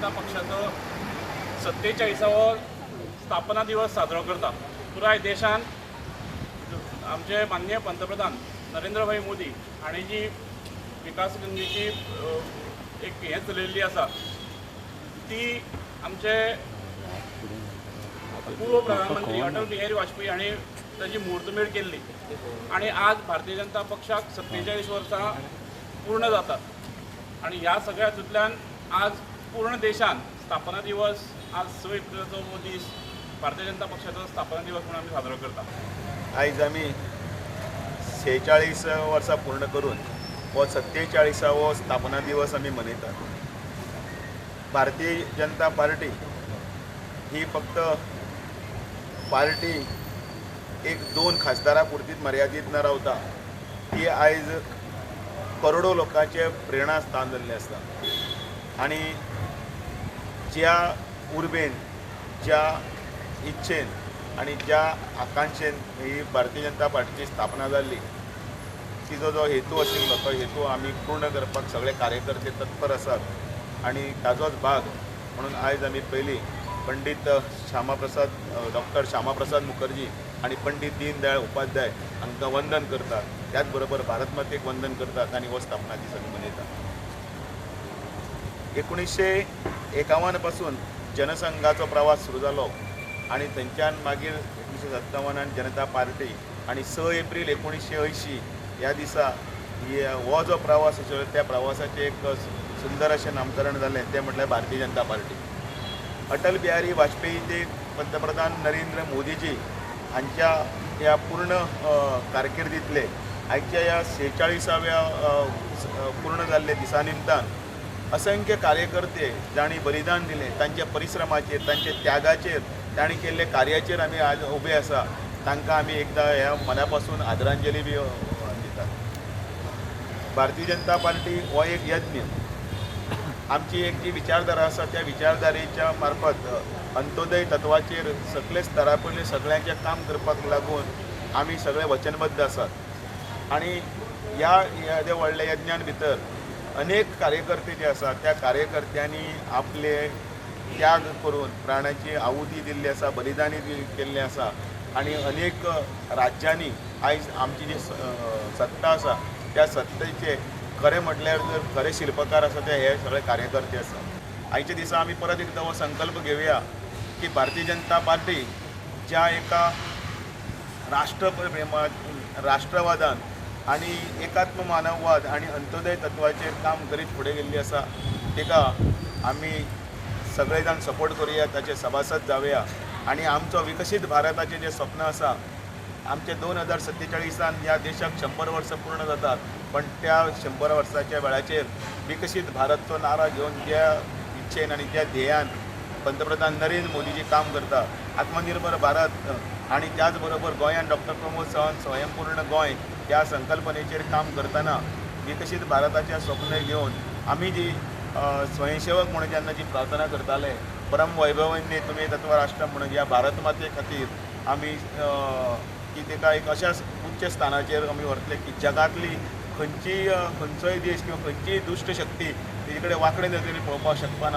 जनता पक्षाचो 47वो स्थापना दिवस साजरो करता। पुराय देशान आमचे माननीय पंतप्रधान नरेंद्रभाई मोदी हांणी जी विकास गंगेची एक हें चलयल्ली आसा ती आमचे पूर्व प्रधानमंत्री अटल बिहारी वाजपेयी हांणी ताजी मुहूर्तमेढ केल्ली आनी आज भारतीय जनता पक्षाक 47 वर्सां पूर्ण जातात आनी ह्या सगळ्या हातूंतल्यान आज पूर्ण देशान स्थापना दिवस आज 6 एप्रिलाचो हो दीस भारतीय जनता पक्षाचो स्थापना दिवस म्हणून आमी साजरो करता। आयज आमी 46 वर्सां पूर्ण करून हो 47वो स्थापना दिवस आमी मनयतात। भारतीय जनता पार्टी ही फक्त पार्टी एक दोन खासदारा पुरतीच मर्यादीत न रावता ती आयज करोडो लोकांचे प्रेरणा स्थान जाल्लें आसा आनी ज्या उर्बेन, ज्या इच्छेन आनी ज्या आकांक्षेन ही भारतीय जनता पार्टीची स्थापना जाल्ली तिजो जो हेतू आशिल्लो तो हेतू आमी पूर्ण करपाक सगळे कार्यकर्ते तत्पर आसात आनी ताजोच भाग म्हणून आयज आमी पयलीं पंडित श्यामाप्रसाद डॉक्टर श्यामाप्रसाद मुखर्जी आनी पंडित दीनदयाळ उपाध्याय हांकां वंदन करतात, त्याच बरोबर भारत मातेक वंदन करतात आनी हो स्थापना दीस आमी मनयतात। 1951 पासून जनसंघाचो प्रवास सुरू जालो आनी थंयच्यान मागीर 1957 जनता पार्टी आनी 6 एप्रील 1980 ह्या दिसा हो जो प्रवास आशिल्लो त्या प्रवासाचें एक सुंदर अशें नामकरण जालें तें म्हटल्यार भारतीय जनता पार्टी। अटल बिहारी वाजपेयी ते पंतप्रधान नरेंद्र मोदीजी हांच्या ह्या पूर्ण कारकिर्दींतले आयच्या ह्या 46व्या पूर्ण जाल्ले दिसा निमतान असंख्य कार्यकर्ते जांणी बलिदान दिलें तांच्या परिश्रमाचेर, तांच्या त्यागाचेर, तांणी केल्ले कार्याचेर आमी आज उबे आसा। तांकां आमी एकदां ह्या मना पासून आदरांजली बी दितात। भारतीय जनता पार्टी हो एक यज्ञ, आमची एक जी विचारधारा आसा त्या विचारधारेच्या मार्फत अंत्योदय तत्वाचेर सगळे स्तरा पयलीं सगळ्यांचें काम करपाक लागून आमी सगळे वचनबद्ध आसात आनी ह्या ह्या व्हडल्या यज्ञान भितर अनेक कार्यकर्ते जे आसात त्या कार्यकर्त्यांनी आपले त्याग करून प्राणाची आहुती दिल्ली आसा, बलिदानी केल्लें आसा आनी अनेक राज्यांनी आयज आमची जी सत्ता आसा त्या सत्तेचे खरें म्हटल्यार जर खरे शिल्पकार आसा ते हे सगळे कार्यकर्ते आसा। आयच्या दिसा आमी परत एकदां हो संकल्प घेवया की भारतीय जनता पार्टी ज्या एका राष्ट्रप्रेमा, राष्ट्रवादान आनी एकात्म मानववाद आनी अंत्योदय तत्वाचेर काम करीत फुडें गेल्ली आसा तिका आमी सगळे जाण सपोर्ट करुया, ताचे सभासद जावया आनी आमचो विकसीत भारताचें जें स्वप्न आसा आमचे 2047 ह्या देशाक 100 वर्सां पूर्ण जातात, पण त्या 100 वर्साच्या वेळाचेर विकसीत भारतचो नारा घेवन ज्या इच्छेन आनी ज्या ध्येयान पंतप्रधान नरेंद्र मोदीजी काम करता, आत्मनिर्भर भारत आनी त्याच बरोबर गोंयान डॉक्टर प्रमोद सावंत स्वयंपूर्ण गोंय ह्या संकल्पनेचेर काम करतना विकसीत भारताचें स्वप्न घेवन आमी जी स्वयंसेवक म्हणून जेन्ना जी प्रार्थना करताले परम वैभवन्य तुमी तत्व राष्ट्र म्हणून ह्या भारत माते खातीर आमी की ताका एक अशा उच्च स्थानाचेर आमी व्हरतले की जगांतली खंयचीय खंयचोय देश किंवा खंयचीय दुश्ट शक्ती तेजे कडेन वांकडे नदरेन पळोवपाक शकपाना।